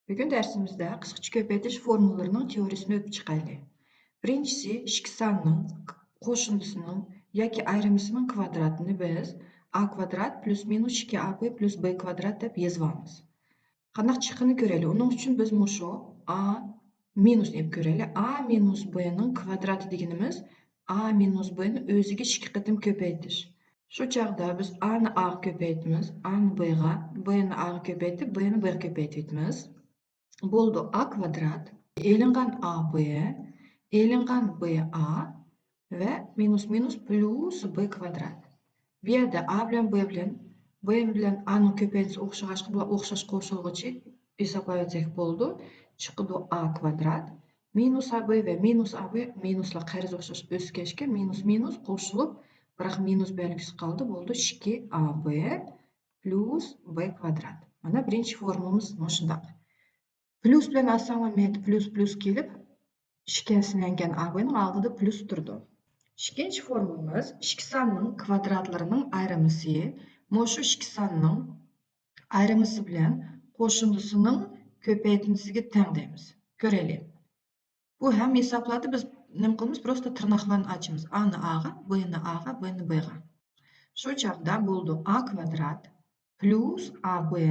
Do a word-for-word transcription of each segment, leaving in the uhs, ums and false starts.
بۈگۈن دەرسىمىزدە قىسقىچە كۆپەيتىش فورمۇلىلىرىنىڭ تېئورىيىسىنى ئۆتۈپ چىقايلى. بىرىنچىسى، ئىككى ساننىڭ قوشۇندىسىنىڭ ياكى ئايرىمىسىنىڭ كۋادراتىنى بىز ئا كۋادرات پلۇس مىنۇس ئىككى ئا بى پلۇس بى كۋادرات دەپ يېزىۋالىمىز. قانداق چىققىنى كۆرەيلى. ئۇنىڭ ئۈچۈن بىز مۇشۇ ئا مىنۇسنى ئېلىپ كۆرەيلى. ئا مىنۇس بنىڭ كۋادراتى دېگىنىمىز ئا مىنۇس بنى ئۆزىگە ئىككى قېتىم كۆپەيتىش. شۇ چاغدا بىز ئانى ئاغا كۆپەيتىمىز، ئانى بغا، بنى ئاغا كۆپەيتىپ، بنى بغا كۆپەيتىۋېتىمىز. بولدى ئا كۋادرات، ئېلىنغان ئا بى، ئېلىنغان بى ئا ۋە مىنۇس مىنۇس پلۇس بى كۋادرات. بۇ يەردە ئا بىلەن بى بىلەن، بى بىلەن ئانىڭ كۆپەيتمىسى ئوخشىغاچقا، بۇلار ئوخشاش قوشۇلغۇچى ھېسابلاۋەتسەك بولىدۇ. چىقىدۇ ئا كۋادرات مىنۇس ئا بى ۋە مىنۇس ئا بى، مىنۇسلار قەرز ئوخشاش ئۆسكەچكە مىنۇس مىنۇس قوشۇلۇپ، بىراق مىنۇس بەلگىسى قالدى، بولدى ئىككى ئا بى پلۇس بى كۋادرات. مانا بىرىنچى فورمۇلىمىز مۇشۇنداق. پلۇس بىلەن ئالساڭلار مەيدە پلۇس پلۇس كېلىپ، ئىككىسىنىڭ ئا بىنىڭ ئالدىدا پلۇس تۇرىدۇ. ئىككىنچى فورمۇلىمىز ئىككى ساننىڭ كۋادراتلىرىنىڭ ئايرىمىسى مۇشۇ ئىككى ساننىڭ ئايرىمىسى بىلەن قوشۇندىسىنىڭ كۆپەيتمىسىگە تەڭ دەيمىز. كۆرەيلى. بۇ ھەممە ھېسابلاردا بىز نېمە قىلىمىز؟ پروستا تىرناقلارنى ئاچىمىز. ئانى ئاغا، بنى ئاغا، بنى بغا. شۇ چاغدا بولدى ئا كۋادرات پلۇس ئا بى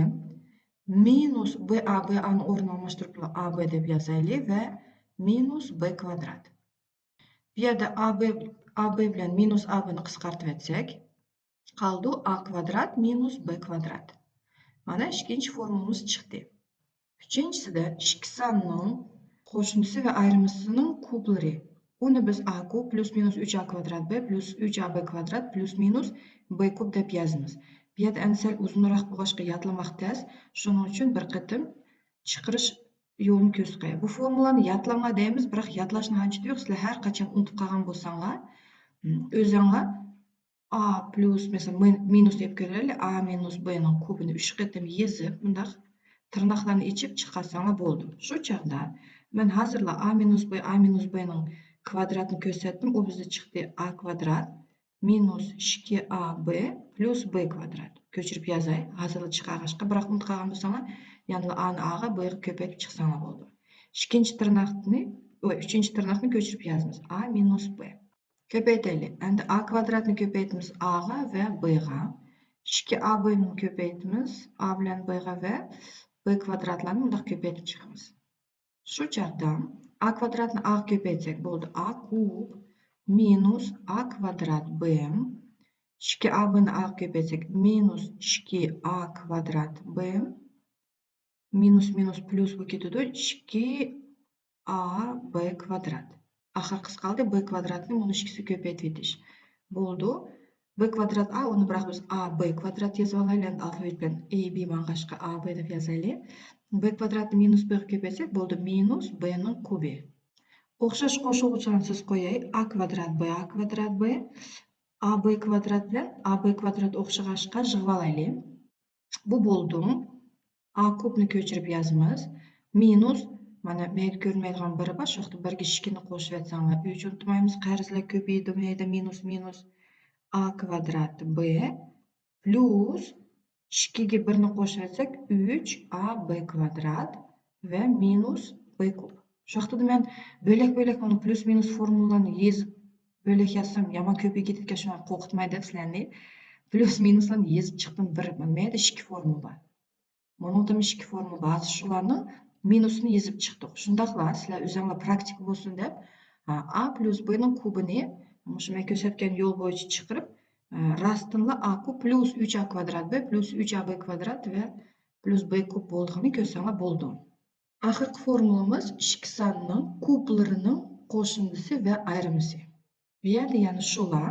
مىنۇس بى ئا بى ئانى ئورنىنى ئالماشتۇرۇپ ئا بى دەپ يازايلى ۋە مىنۇس بى كۋادرات. بۇ يەردە ئا بى، ئا بى بىلەن مىنۇس ئا بىنى قىسقارتىۋەتسەك، قالدى ئا كۋادرات مىنۇس بى كۋادرات. مانا ئىككىنچى فورمۇلىمىز چىقتى. ئۈچىنچىسىدە ئىككى ساننىڭ قوشۇندىسى ۋە ئايرىمىسىنىڭ كۇبلىرى. ئۇنى بىز ئا كۇب پلۇس مىنۇس ئۈچ ئا كۋادرات بى پلۇس ئۈچ ئا بى كۋادرات پلۇس مىنۇس بى كۇب دەپ يازىمىز. بۇ يەردە ئەمدى سەل ئۇزۇنراق بولغاچقا يادلىماق تەس. شۇنىڭ ئۈچۈن بىر قېتىم چىقىرىش يولىنى كۆرسىتىپ قوياي. بۇ فورمۇلانى يادلاڭلار دەيمىز، بىراق يادلاشنىڭ ھاجىتى يوق. سىلەر ھەر قاچان ئۇنتۇپ قالغان بولساڭلار، ئۆزۈڭلار ئا پلۇس، مەسىلەن، مىن-، مىنۇس دەپ كۆرەيلى، ئا مىنۇس بنىڭ كۇبىنى ئۈچ قېتىم يېزىپ، مۇنداق تىرناقلارنى ئېچىپ چىقارساڭلار بولىدۇ. شۇ چاغدا مەن ھازىرلا ئا مىنۇس ب، ئا مىنۇس بنىڭ كۋادراتىنى كۆرسەتتىم. ئۇ بىزدە چىقتى ئا كۋادرات مىنۇس ئىككى ئا بى پلۇس بى كۋادرات. كۆچۈرۈپ يازاي، ھازىرلا چىقارغاچقا، بىراق ئۇنتۇپ قالغان بولساڭلار، يەنىلا ئانى ئاغا، بغا كۆپەيتىپ چىقساڭلار بولىدۇ. ئىككىنچى تىرناقنى، ۋە ئۈچىنچى تىرناقنى كۆچۈرۈپ يازىمىز. ئا مىنۇس ب. كۆپەيتەيلى. ئەمدى ئا كۋادراتنى كۆپەيتىمىز ئاغا ۋە بغا. ئىككى ئا بنى كۆپەيتىمىز ئا بىلەن بغا ۋە بى كۋادراتلارنى مۇنداق كۆپەيتىپ چىقىمىز. شۇ چاغدا ئا كۋادراتنى ئاغا كۆپەيتسەك بولدى ئا كۇب مىنۇس ئا كۋادرات ب. ئىككى ئا بنى ئاغا كۆپەيتسەك مىنۇس ئىككى ئا كۋادرات ب. مىنۇس مىنۇس پلۇس بولۇپ كېتىدۇ. ئىككى ئا بى كۋادرات. ئاخىرقىسى قالدى بى كۋادراتنى مۇنۇ ئىككىسى كۆپەيتىۋېتىش. بولدى. بى كۋادرات ئا، ئۇنى بىراق بىز ئا بى كۋادرات يېزىۋالايلى. ئەمدى ئالفاۋىت بىلەن ئې بى ماڭغاچقا ئا بى دەپ يازايلى. بى كۋادراتنى مىنۇس بىغا كۆپەيتسەك بولدى مىنۇس بنىڭ كۇبى. ئوخشاش قوشۇلغۇچىلارنى سىز قوياي. ئا كۋادرات بى، ئا كۋادرات بى، ئا بى كۋادرات بىلەن ئا بى كۋادرات ئوخشىغاچقا يىغىۋالايلى. بۇ بولدى. ئا كۇبنى كۆچۈرۈپ يازىمىز. مىنۇس، مانا مەيدە كۆرۈنمەيدىغان بىرى بار، شۇ ۋاقىتتا بىرگە ئىككىنى قوشۇۋەتسەڭلار ئۈچ، ئۇنتۇمايمىز، قەرزلەر كۆپىيىدۇ، مەيدە مىنۇس مىنۇس ئا كۋادرات بى پلۇس ئىككىگە بىرنى قوشۇۋەتسەك ئۈچ ئا بى كۋادرات ۋە مىنۇس بى كۇب. شۇ ۋاقىتتا مەن بۆلەك-بۆلەك مانا پلۇس مىنۇس فورمۇلىلارنى يېزىپ بۆلەك يازسام يامان كۆپىيىپ كېتىدىكەن، شۇڭا قورقۇتماي دەپ سىلەرنى. پلۇس مىنۇسلارنى يېزىپ چىقتىم، بىر، مانا مەيدە ئىككى فورمۇلا بار. مۇنىڭدىمۇ ئىككى فورمۇلا بار. شۇلارنىڭ مىنۇسىنى يېزىپ چىقتۇق. شۇنداقلا سىلەر ئۆزۈڭلار پراكتىكا بولسۇن دەپ، ئا پلۇس بنىڭ كۇبىنى مۇشۇ مەن كۆرسەتكەن يول بويىچە چىقىرىپ، راستتىنلا ئا كۇب پلۇس ئۈچ ئا كۋادرات بى پلۇس ئۈچ ئا بى كۋادرات ۋە پلۇس بى كۇب بولىدىغىنى كۆرسەڭلار بولىدۇ. ئاخىرقى فورمۇلىمىز ئىككى ساننىڭ كۇبلىرىنىڭ قوشۇندىسى ۋە ئايرىمىسى. بۇ يەردە يەنە شۇلا.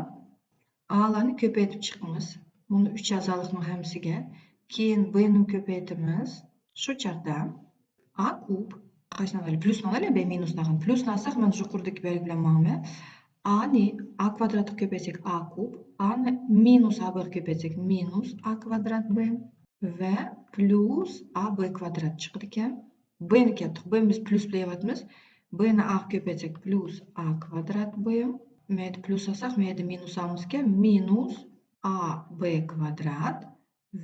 ئالارنى كۆپەيتىپ چىقىمىز. مۇنى ئۈچ ئەزالىقنىڭ ھەممىسىگە. كېيىن بنى كۆپەيتىمىز. شۇ چاغدا ئا كۇب. قايسىنى ئالايلى؟ پلۇسنى ئالايلى، بە مىنۇسنى ئالغان. پلۇسنى ئالساق، مەن يۇقىرىدىكى بەلگە بىلەن ماڭىمەن. ئانى ئا كۋادراتقا كۆپەيتسەك ئا كۇب، ئانى مىنۇس ئا بىرگە كۆپەيتسەك مىنۇس ئا كۋادرات بى ۋە پلۇس ئا بى كۋادرات چىقىدىكەن. بنى كەتتۇق. بنى بىز پلۇس بىلەن يېزىۋاتىمىز. بنى ئاغا كۆپەيتسەك پلۇس ئا كۋادرات بى. مەيدە پلۇس ئالساق، مەيدە مىنۇس ئالىمىزكەن. مىنۇس ئا بى كۋادرات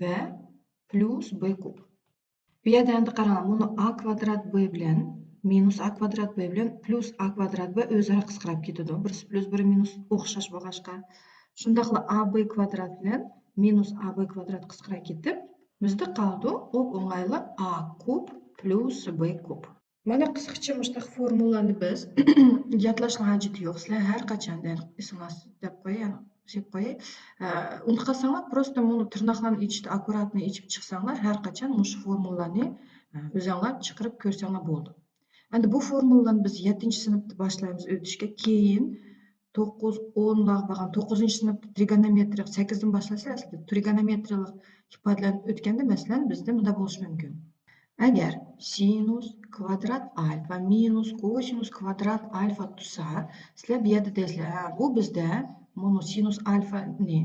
ۋە پلۇس بى كۇب. بۇ يەردە ئەمدى قاراڭلار، مۇنۇ a kvadrat b بىلەن minus a kvadrat b بىلەن plus a kvadrat b ئۆزئارا قىسقىراپ كېتىدۇ. بىرسى plus، بىرى minus ئوخشاش بولغاچقا. شۇنداقلا ab kvadrat بىلەن minus ab kvadrat قىسقىراپ كېتىپ، بىزدە قالىدۇ ئوپ-ئوڭايلا a kub plus b kub. مانا قىسقىچە مۇشۇنداق فورمۇلىلارنى بىز يادلاشنىڭ ھاجىتى يوق. سىلەر ھەر قاچان دەپ ئېسىڭلار دەپ قوياي، يەنە سېلىپ قوياي. ئە، ئۇنتۇپ قالساڭلار، просто مۇنۇ تىرناقلارنى ئېچىشتا ئاككۇراتنى ئېچىپ چىقساڭلار، ھەر قاچان مۇشۇ فورمۇلىلارنى، ئە، ئۆزەڭلار چىقىرىپ كۆرسەڭلار بولىدۇ. ئەمدى بۇ فورمۇلىلارنى بىز يەتتىنچى سىنىپتا باشلايمىز ئۆتۈشكە. كېيىن توققۇز، ئونلارغا بارغان، توققۇزىنچى سىنىپتا ترىگونومېترىيە، سەككىزدىن باشلىسا ئەسلىدە ترىگونومېترىيەلىك ئىپادىلەرنى ئۆتكەندە، مەسىلەن، بىزدە مۇنداق بولۇشى مۇمكىن. ئەگەر سىنۇس كۋادرات ئالفا مىنۇس كوسىنۇس كۋادرات ئالفا تۇرسا، سىلەر بۇ يەردە دەيسىلەر، ھە، بۇ بىزدە مۇنۇ سىنۇس ئالفانى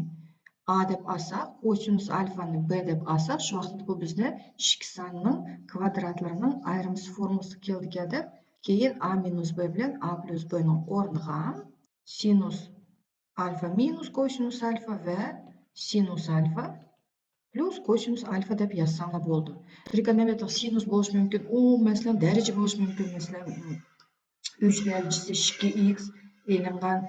ئا دەپ ئالساق، كوسىنۇس ئالفانى ب دەپ ئالساق، شۇ ۋاقىتتا بۇ بىزدە ئىككى ساننىڭ كۋادراتلىرىنىڭ ئايرىمىسى فورمۇلىسى كېلىدىكەن دەپ، كېيىن ئا مىنۇس ب بىلەن ئا پلۇس بنىڭ ئورنىغا سىنۇس ئالفا مىنۇس كوسىنۇس ئالفا ۋە سىنۇس ئالفا پلۇس كوسىنۇس ئالفا دەپ يازساڭلار بولىدۇ. ترىگونومېترىيەلىك سىنۇس بولۇشى مۇمكىن، ئۇ، مەسىلەن، دەرىجە بولۇشى مۇمكىن، مەسىلەن، ئۈچ دەرىجىسى ئىككى ئىكس ئېلىنغان،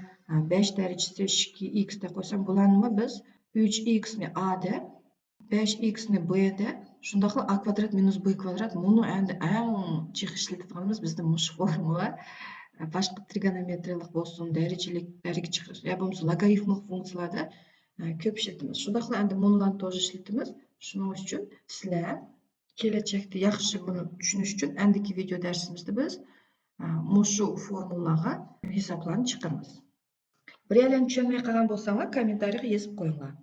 بەش دەرىجىسى ئىككى ئىكس دەپ قويسام، بۇلارنىمۇ بىز ئۈچ ئىكسنى ئا دەپ، بەش ئىكسنى ب دەپ، شۇنداقلا ئا كۋادرات مىنۇس ب كۋادرات، مۇنۇ ئەمدى ئەڭ جىق ئىشلىتىدىغىنىمىز بىزدە مۇشۇ فورمۇلا. باشقا ترىگونومېترىيەلىك بولسۇن، دەرىجىلىك، دەرىجە چىقىرىش يا بولمىسا لوگارىتمىك فۇنكسىيەلەردە ئە، كۆپ ئىشلىتىمىز. شۇنداقلا ئەمدى مۇنۇلارنى توزا ئىشلىتىمىز. شۇنىڭ ئۈچۈن سىلەر كېلەچەكتە ياخشى بۇنى چۈشىنىش ئۈچۈن ئەندىكى ۋىدېئو دەرسىمىزدە بىز، ئە، مۇشۇ فورمۇلىلارغا ھېسابلارنى چىقىرىمىز. بىرەرلەرنى چۈشەنمەي قالغان بولساڭلار، كوممېنتارىيغا يېزىپ قويۇڭلار.